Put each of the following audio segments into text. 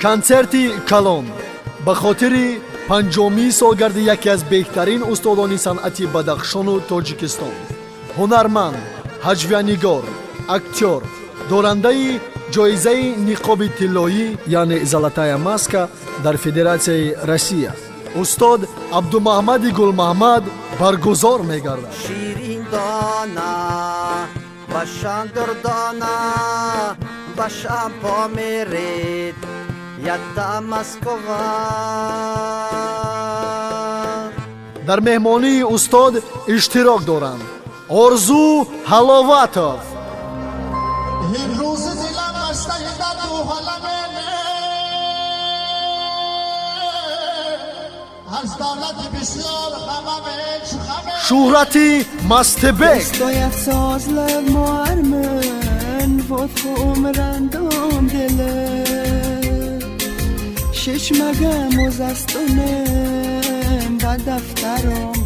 Консерти калон ба хотири панҷомии солгарди яке аз беҳтарин устодони санъати Бадахшону Тоҷикистон, ҳунарманд, ҳаҷвиянигор, актёр, дорандаи ҷоизаи Ниқоби тиллоӣ, яъне Золотая маска дар Федератсияи Россия, устод Абдумаҳмади Гулмаҳмад баргузор мегардад. Ширин дона башан дурдона башан померид ята Москва. Дар меҳмонии устод иштирок доранд: Орзу Ҳаловатов, имрӯз дилам бастаи дарду ҳаламене, аз давлати бисёр ғамамеч ғаме. Шӯҳрати Мастебек, Стоят созлар муармин вот умрандом диле шишмагам узастунем ба дафтаром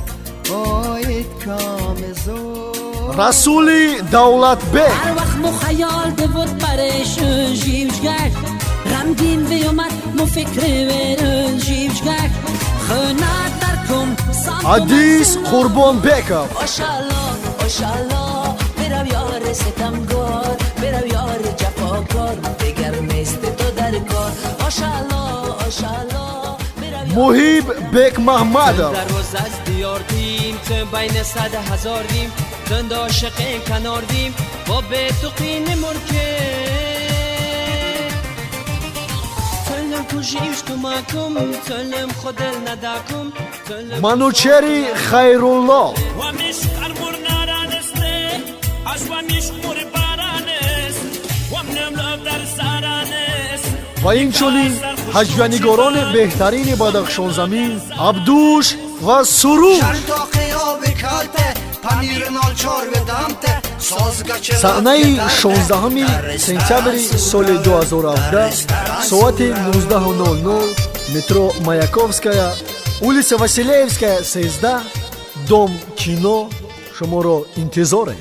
оид комизор. Расули Давлатбек, هر وقت مو خیال بود پریشون جیوشگک غمگین بیومد مو فکر برون جیوشگک خونه درکم. Ҳадис Қурбонбеков, ошалло, ошалло, برو یار ستمگار، برو یار جفاکار، دگر نیست تو در کار. ошалло, ошалло, برو. Муҳиб Бекмаҳмадов, در روز از دیار دیم تو بین صد هزار دیم تند عاشق کنار دیم با به تو قین مرکه تلم کجیش تو مکم تلم خودل نداکم تلم. Манучери Хайрулло, ومش قرمر نارانسته از ومش مور بارانست ومنم لب در سارانست. Ва инчунин ҳаҷвиянигорони беҳтарини Бадахшонзамин Абдуш ва Сурур. Шартоқи оби калте памир нолчор ведамте. Саҳнаи 16 сентябри соли 2017, соати 19:00, метро Маяковская, улица Василевская, 13, Дом кино. Шуморо интизорем.